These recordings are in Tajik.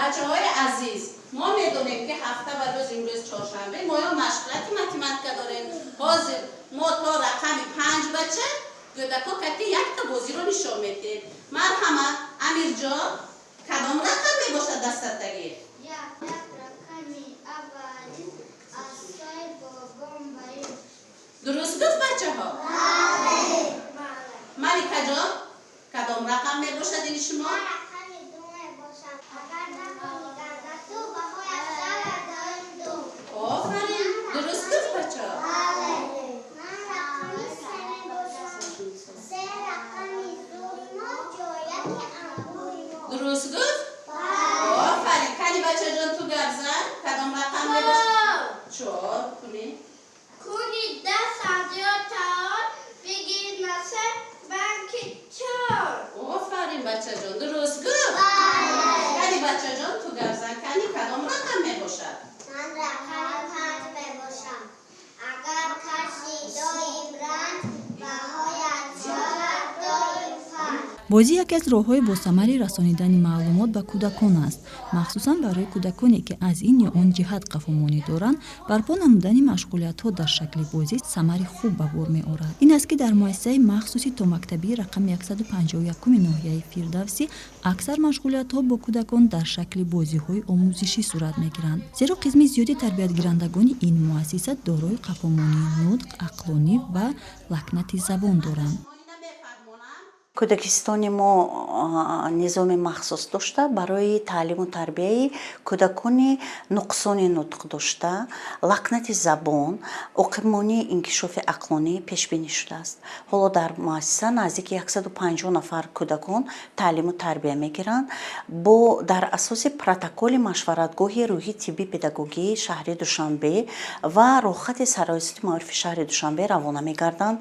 Бачаҳои азиз, мо медонем, ки ҳафта ба рӯз имрӯз чоршанбе, мо ё машғулияти математика дорем. Ҳозир мо то рақами 5, бача гӯдако кати якта бозиро нишон медиҳем. Марҳамат, Амирҷон, кадом рақам мебошад дастаттагӣ? Як. Як рақами аввалин асои бобом барин. Дуруст гуфт, бачаҳо? Маликаҷон, кадом рақам мебошад ини шумо? Рақами 2 мебошад. Агар нахоҳӣ ганда ту, баҳояш шавад доим 2. Офарин, дуруст гуфт, бачаҳо. Ман рақами 3 мебошам. 3 рақами зури мо, ҷояки ангури мо. Дуруст гуфт, офарин. Кани, бачаҷон, ту гап зан, кадом рақам мебошад? 4 куни. Куни даст аз ёд таол, бигир наса банки чор. Офарин, бачаҷон, дуруст гуфт. Кани, бачаҷон, ту гап зан, кани, кадом рақам мебошад? Ман рақами 5 мебошам. Агар каши доим ранҷ, баҳоят шавад доим 5. Бозӣ яке аз роҳҳои босамари расонидани маълумот ба кӯдакон аст. Махсусан барои кӯдаконе, ки аз ин ё он ҷиҳат қафомонӣ доранд, барпо намудани машғулиятҳо дар шакли бозӣ самари хуб ба бор меорад. Ин аст, ки дар муассисаи махсуси томактабии рақами 151 ноҳияи Фирдавсӣ аксар машғулиятҳо бо кӯдакон дар шакли бозиҳои омӯзишӣ сурат мегиранд, зеро қисми зиёди тарбиятгирандагони ин муассиса дорои қафомонии нутқ, ақлонӣ ва лакнати забон доранд. Кӯдакистони мо низоми махсус дошта барои таълиму тарбияи кӯдакони нуқсони нутқ дошта, лакнати забон, оқибмонии инкишофи ақлонӣ пешбинӣ шудааст. Ҳоло дар муассиса наздики 150 нафар кӯдакон таълиму тарбия мегиранд бо дар асоси протоколи машваратгоҳи рӯҳи тиббӣ педагогии шаҳри Душанбе ва роҳхати Сарраёсати маорифи шаҳри Душанбе равона мегарданд.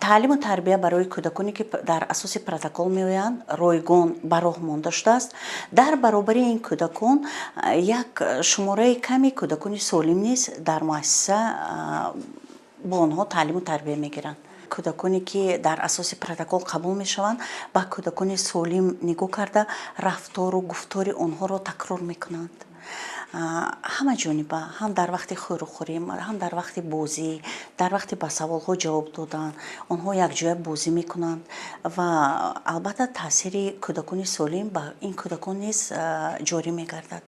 Таълиму тарбия барои кӯдаконе, ки дар асоси протокол меоянд, ройгон ба роҳ монда шудааст. Дар баробари ин кӯдакон як шумораи ками кӯдакони солим низ дар муассиса бо онҳо таълиму тарбия мегиранд. Кӯдаконе, ки дар асоси протокол қабул мешаванд, ба кӯдакони солим нигоҳ карда, рафтору гуфтори онҳоро такрор мекунанд ҳама ҷониба: ҳам дар вақти хӯрухӯрӣ, ҳам дар вақти бозӣ, дар вақти ба саволҳо ҷавоб додан. Онҳо якҷоя бозӣ мекунанд ва албатта таъсири кӯдакони солим ба ин кӯдакон низ ҷорӣ мегардад.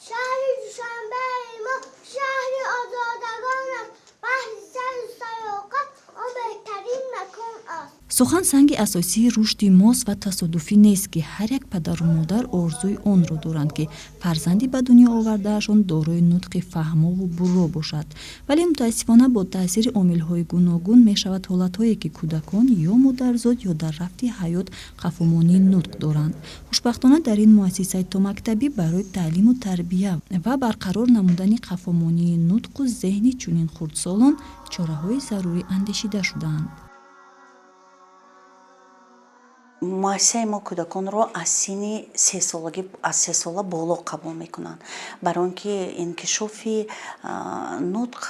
Шаҳри Душанбеи мо шаҳри озодагон аст. Баҳри сайру саёҳат он беҳтарин макон аст. Сухан санги асосии рушди мост ва тасодуфӣ нест, ки ҳар як падару модар орзуи онро доранд, ки фарзанди ба дунё овардаашон дорои нутқи фаҳмову бурро бошад. Вале мутаассифона, бо таъсири омилҳои гуногун мешавад ҳолатҳое, ки кӯдакон ё модарзод, ё дар рафти ҳаёт қафомонии нутқ доранд. Хушбахтона, дар ин муассисаи томактабӣ барои таълиму тарбия ва барқарор намудани қафомонии нутқу зеҳни чунин хурдсолон чораҳои зарурӣ андешида шудаанд. Муассисаи мо кӯдаконро аз синни 3-солагӣ, аз 3 сола боло қабул мекунанд, барои он ки инкишофи нутқ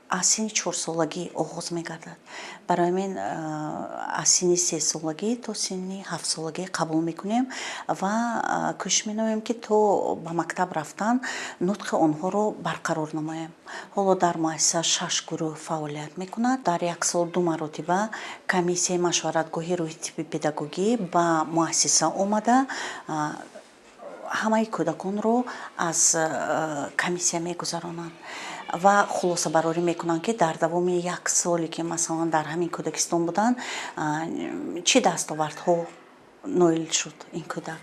аз синни 4-солагӣ оғоз мегардад. Барои ҳамин аз синни 3-солагӣ то синни 7-солагӣ қабул мекунем ва кӯшиш менамоем, ки то ба мактаб рафтан нутқи онҳоро барқарор намоем. Ҳоло дар муассиса шаш гурӯҳ фаъолият мекунад. Дар як сол ду маротиба комиссияи машваратгоҳи рӯҳи тибби педагогӣ ба муассиса омада, ҳамаи кӯдаконро аз комиссия мегузаронанд ва хулосабарорӣ мекунанд, ки дар давоми як соле, ки масалан дар ҳамин кӯдакистон буданд, чӣ дастовардҳо ноил шуд ин кӯдак,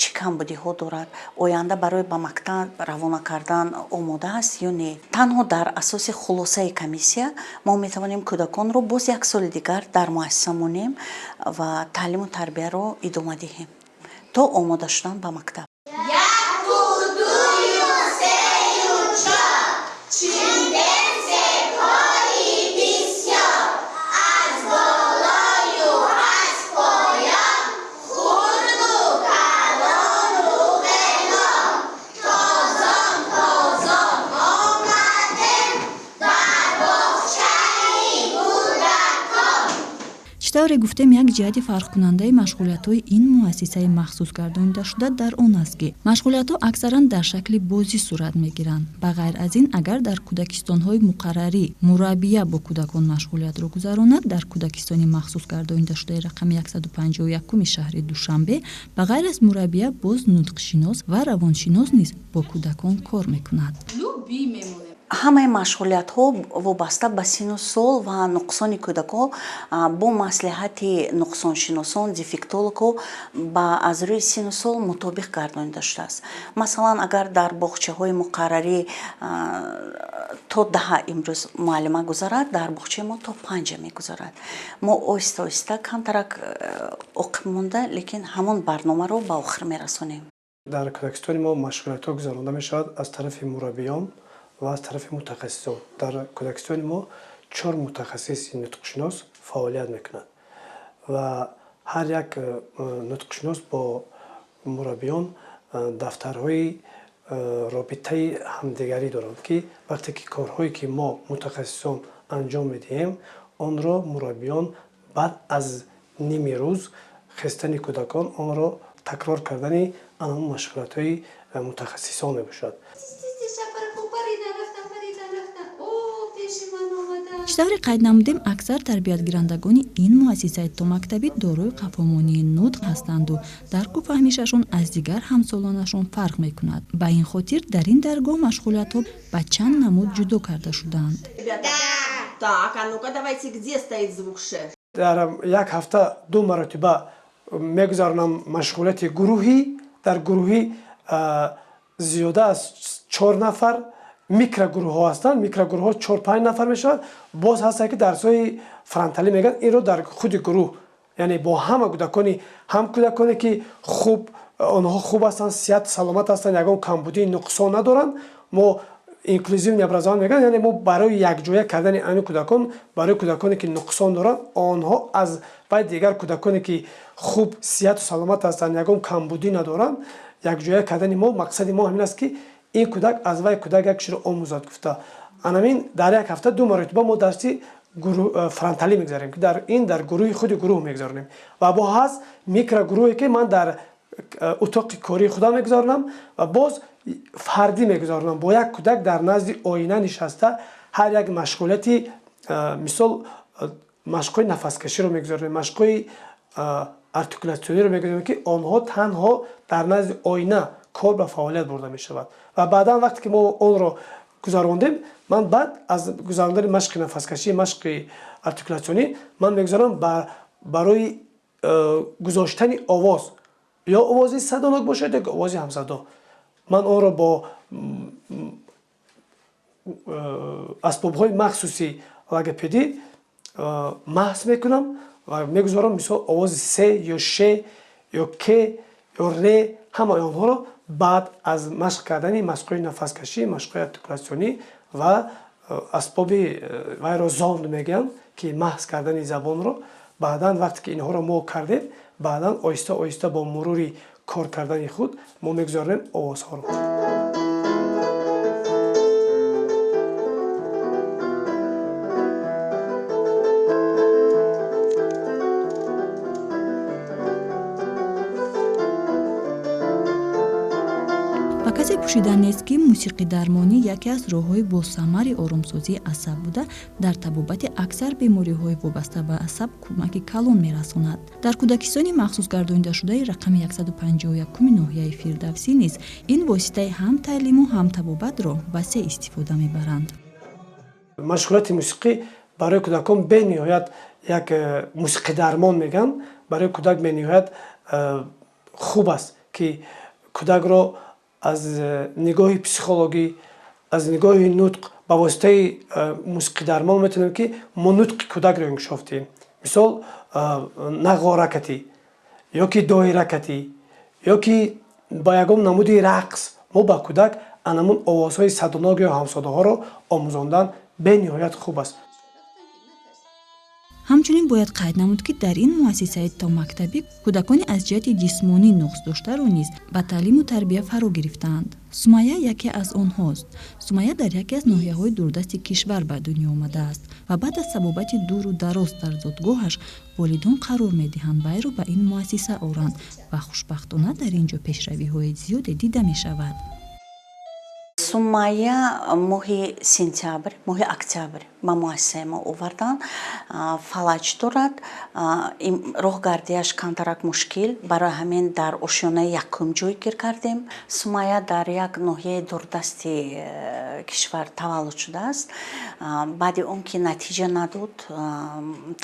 чӣ камбудиҳо дорад, оянда барои ба мактаб равона кардан омода аст ё не. Танҳо дар асоси хулосаи комиссия мо метавонем кӯдаконро боз як соли дигар дар муассиса монем ва таълиму тарбияро идома диҳем то омода шудан ба мактаб. Яку, дую, сею, чор, чиндем себҳои бисёр, аз болою аз поён, хурду калону ғилмон, тозон тозон омадем ба боғчаи кӯдакон. Чӣ тавре Тавре гуфтем, як ҷиҳати фарқкунандаи машғулиятҳои ин муассисаи махсус гардонидашуда дар он аст, ки машғулиятҳо аксаран дар шакли бозӣ сурат мегиранд. Ба ғайр аз ин, агар дар кӯдакистонҳои муқаррарӣ мураббия бо кӯдакон машғулиятро гузаронад, дар кӯдакистони махсус гардонидашудаи рақами 151-уми шаҳри Душанбе ба ғайр аз мураббия боз нутқшинос ва равоншинос низ бо кӯдакон кор мекунад. Ҳамаи машғулиятҳо вобаста ба синну сол ва нуқсони кӯдакҳо бо маслиҳати нуқсоншиносон, дефектологҳо ба аз рӯи синну сол мутобиқ гардонида шудааст. Масалан, агар дар боғчаҳои муқаррарӣ то 10 имрӯз муаллима гузарад, дар боғчаи мо то 5 мегузарад. Мо оҳиста оҳиста камтарак оқиб монда, лекин ҳамон барномаро ба охир мерасонем. Дар кӯдакистони мо машғулиятҳо гузаронда мешавад аз тарафи мураббиён ва аз тарафи мутахассисон. Дар кӯдакистони мо чор мутахассиси нутқшинос фаъолият мекунад ва ҳар як нутқшинос бо мураббиён дафтарҳои робитаи ҳамдигарӣ доранд, ки вақте ки корҳое ки мо мутахассисон анҷом медиҳем, онро мураббиён баъд аз ними рӯз хестани кӯдакон онро такрор кардани анҳамон машғулиятҳои мутахассисон мебошад. Чӣ тавре қайд намудем, аксар тарбиятгирандагони ин муассисаи томактабӣ дорои қафомонии нутқ ҳастанду дарку фаҳмишашон аз дигар ҳамсолонашон фарқ мекунад. Ба ин хотир дар ин даргоҳ машғулиятҳо ба чанд намуд ҷудо карда шудаанд. Так, а ну-ка давайте, где стоит звук ш? Дар як ҳафта ду маротиба мегузаронам машғулияти гурӯҳӣ. Дар гурӯҳӣ зиёда аз чор нафар микрогурӯҳҳо ҳастанд. Микрогурӯҳҳо чор панҷ нафар мешавад. Боз ҳастанд, ки дарсҳои фронталӣ мегӯянд, инро дар худи гурӯҳ, яъне бо ҳама кӯдакони, ҳам кӯдаконе ки хуб, онҳо хуб ҳастанд, сиҳат саломат ҳастанд, ягон камбудии нуқсон надоранд, мо инклюзивный образование мегӯянд, яъне мо барои якҷоя кардани ани кӯдакон, барои кӯдаконе ки нуқсон доранд, онҳо аз баъд дигар кӯдаконе ки хуб, сиҳату саломат ҳастанд, ягон камбудӣ надоранд, якҷоя кардани мо, мақсади мо ҳамин аст, ки ин кӯдак аз вай кӯдак як чизро омӯзад гуфта. Анамин дар як ҳафта ду маротиба мо дарси фронталӣ мегузарем, ки дар ин дар гурӯҳи худи гурӯҳ мегузаронем ва бо ҳаст микрогурӯҳе, ки ман дар утоқи кории худам мегузаронам ва боз фардӣ мегузаронам, бо як кӯдак дар назди оина нишаста ҳар як машғулияти, мисол, машқҳои нафаскаширо мегузаронем, машқҳои артикулятсиониро мегузаронем, ки онҳо танҳо дар назди оина кор ба фаъолият бурда мешавад. Ва баъдан вақте ки мо онро гузарондем, ман баъд аз гузарондани машқи нафаскашӣ, машқи артикулятсионӣ, ман мегузарам барои гузоштани овоз, ё овози садонок бошад, ё овози ҳамсадо. Ман онро бо асбобҳои махсуси логопедӣ маҳз мекунам ва мегузорам, мисол, овози се ё ше ё ке ё ре, ҳамаи онҳоро баъд аз машқ кардани машқҳои нафаскашӣ, машқҳои артикулятсионӣ ва асбоби вайро зонд мегӯянд, ки маҳз кардани забонро. Баъдан вақте ки инҳоро мо кардем, баъдан оҳиста оҳиста бо мурури кор кардани худ мо мегузаронем овозҳоро. Ба касе пӯшида нест, ки мусиқидармонӣ яке аз роҳҳои босамари оромсозии асаб буда, дар табобати аксар бемориҳои вобаста ба асаб кӯмаки калон мерасонад. Дар кӯдакистони махсус гардонидашудаи рақами 151-уми ноҳияи Фирдавсӣ низ ин воситаи ҳам таълиму ҳам табобатро васеъ истифода мебаранд. Машғулияти мусиқӣ барои кӯдакон бениҳоят як мусиқидармон мегӯянд, барои кӯдак бениҳоят хуб аст, ки кӯдакро аз нигоҳи психологӣ, аз нигоҳи нутқ ба воситаи мусиқидармон метавонем, ки мо нутқи кӯдакро инкишоф диҳем. Мисол, нағоракатӣ ё ки доиракатӣ ё ки ба ягон намуди рақс мо ба кӯдак анамун овозҳои садонок ё ҳамсадоҳоро омӯзондан бениҳоят хуб аст. Ҳамчунин бояд қайд намуд, ки дар ин муассисаи томактабӣ кӯдакони аз ҷиҳати ҷисмонӣ нуқс доштаро низ ба таълиму тарбия фаро гирифтаанд. Сумайя яке аз онҳост. Сумайя дар яке аз ноҳияҳои дурдасти кишвар ба дунё омадааст ва баъд аз табобати дуру дароз дар зодгоҳаш волидон қарор медиҳанд вайро ба ин муассиса оранд ва хушбахтона дар ин ҷо пешравиҳои зиёде дида мешавад. Сумайя моҳи сентябр, моҳи октябр ба муассисаи мо оварданд. Фалаҷ дорад, роҳгардиаш камтарак мушкил, барои ҳамин дар ошёнаи якум ҷойгир кардем. Сумайя дар як ноҳияи дурдасти кишвар таваллуд шудааст. Баъди он ки натиҷа надод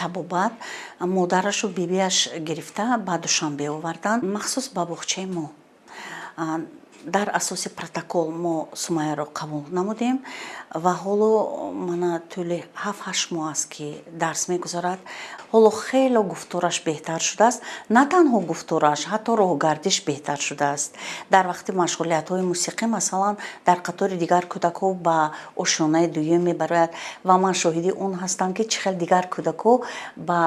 табобат, модарашу бибиаш гирифта ба Душанбе оварданд, махсус ба боғчаи мо. Дар асоси протокол мо Сумайяро қабул намудем ва ҳоло мана тӯли 7-8 моҳ аст, ки дарс мегузарад. Ҳоло хело гуфтораш беҳтар шудааст, на танҳо гуфтораш, ҳатто роҳгардиш беҳтар шудааст. Дар вақти машғулиятҳои мусиқӣ, масалан, дар қатори дигар кӯдакҳо ба ошёнаи дуюм мебарояд ва ман шоҳиди он ҳастам, ки чӣ хел дигар кӯдакҳо ба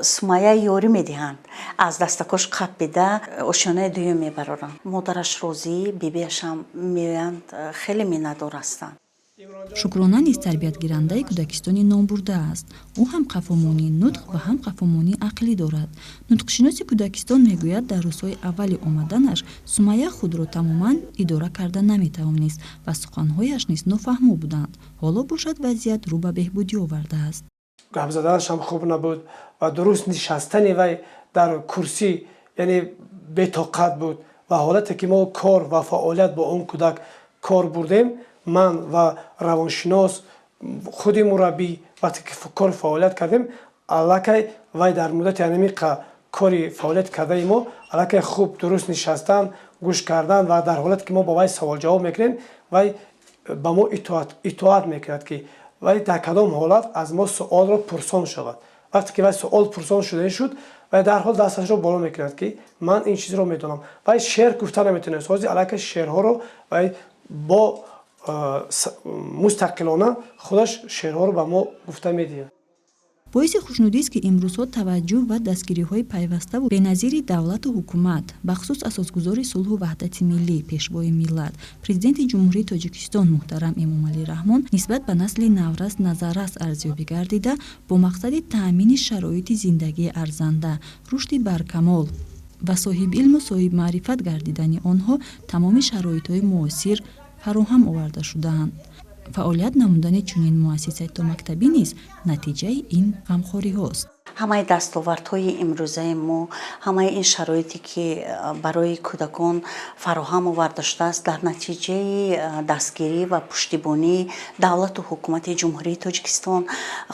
Сумайя ёрӣ медиҳанд, аз дастакош қапида ошёнаи дуюм мебароранд. Модараш розӣ, бибиашам меоянд, хеле миннатдор ҳастанд. Шукрона низ тарбиятгирандаи кӯдакистони номбурда аст. Ӯ ҳам қафомонии нутқ ва ҳам қафомонии ақлӣ дорад. Нутқшиноси кӯдакистон мегӯяд, дар рӯзҳои аввали омаданаш Сумайя худро тамоман идора карда наметавонист ва суханҳояш низ нофаҳмо буданд. Ҳоло бошад, вазъият рӯ ба беҳбудӣ овардааст. Гап заданашам хуб набуд ва дуруст нишастани вай дар курсӣ, яъне бетоқат буд. Ва ҳолате ки мо кор ва фаъолият бо он кӯдак кор бурдем, ман ва равоншинос, худи мураббӣ, вақте ки кор фаъолият кардем, аллакай вай дар муддати анамиқа кори фаъолият кардаи мо аллакай хуб дуруст нишастан, гӯш кардан ва дар ҳолате ки мо бо вай саволҷавоб мекунем, вай ба мо итоат мекунад, ки вай дар кадом ҳолат аз мо суолро пурсон шавад. Вақте ки вай суол пурсон шуданӣ шуд, вай дарҳол дасташро боло мекунад, ки ман ин чизро медонам. Вай шеър гуфта наметавонист, ҳозир аллакай шеърҳоро вай бо мустақилона худаш шеърҳоро ба мо гуфта медиҳад. Боиси хушнудист, ки имрӯзҳо таваҷҷӯҳ ва дастгириҳои пайваставу беназири давлату ҳукумат, бахусус асосгузори сулҳу ваҳдати миллӣ, пешвои миллат, Президенти Ҷумҳурии Тоҷикистон муҳтарам Эмомалӣ Раҳмон нисбат ба насли наврас назаррас арзёбӣ гардида, бо мақсади таъмини шароити зиндагии арзанда, рушди баркамол ва соҳибилму соҳибмаърифат гардидани онҳо тамоми шароитҳои муосир фароҳам оварда шудаанд. Фаъолият намудани чунин муассисаи томактабӣ низ натиҷаи ин ғамхориҳост. Ҳамаи дастовардҳои имрӯзаи мо, ҳамаи ин шароите, ки барои кӯдакон фароҳам оварда шудааст, дар натиҷаи дастгирӣ ва пуштибонии давлату ҳукумати Ҷумҳурии Тоҷикистон,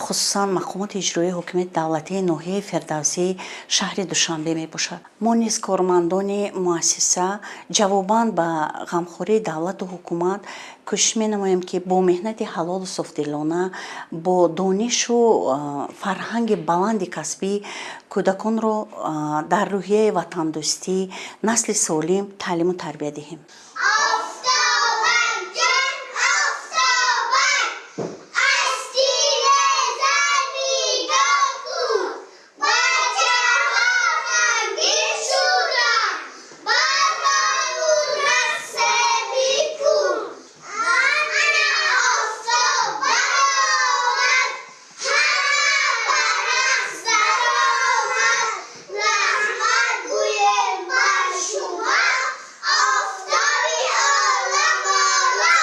хусусан мақомоти иҷроии ҳокимияти давлатии ноҳияи Фирдавсии шаҳри Душанбе мебошад. Мо низ, кормандони муассиса, ҷавобан ба ғамхории давлату ҳукумат кӯшиш менамоем, ки бо меҳнати ҳалолу софдилона, бо донишу фарҳанги баланди касбӣ кӯдаконро дар рӯҳияи ватандӯстӣ, насли солим таълиму тарбия диҳем. Офтобам, ҷон офтобам, аз тиреза нигоҳ кун, бачаҳо ғамгин шуданд, барою рақсе бикун. Ана офтоб баромад, ҳама ба рақс даромад. Раҳмат гӯем бар шумо, офтоби оламоро.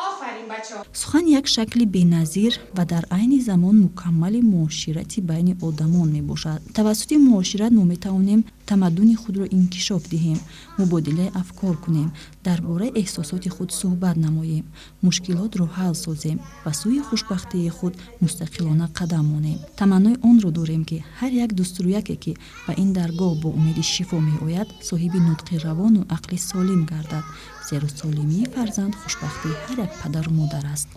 Офарин, бачаҳо. Сухан як шакли беназир ва дар айни замон мукаммали муоширати байни одамон мебошад. Тавассути муошират мо метавонем тамаддуни худро инкишоф диҳем, мубодилаи афкор кунем, дар бораи эҳсосоти худ суҳбат намоем, мушкилотро ҳал созем ва сӯи хушбахтии худ мустақилона қадам монем. Таманнои онро дорем, ки ҳар як дӯстрӯяке, ки ба ин даргоҳ бо умеди шифо меояд, соҳиби нутқи равону ақли солим гардад, зеро солимии фарзанд хушбахтии ҳар як падару модар аст.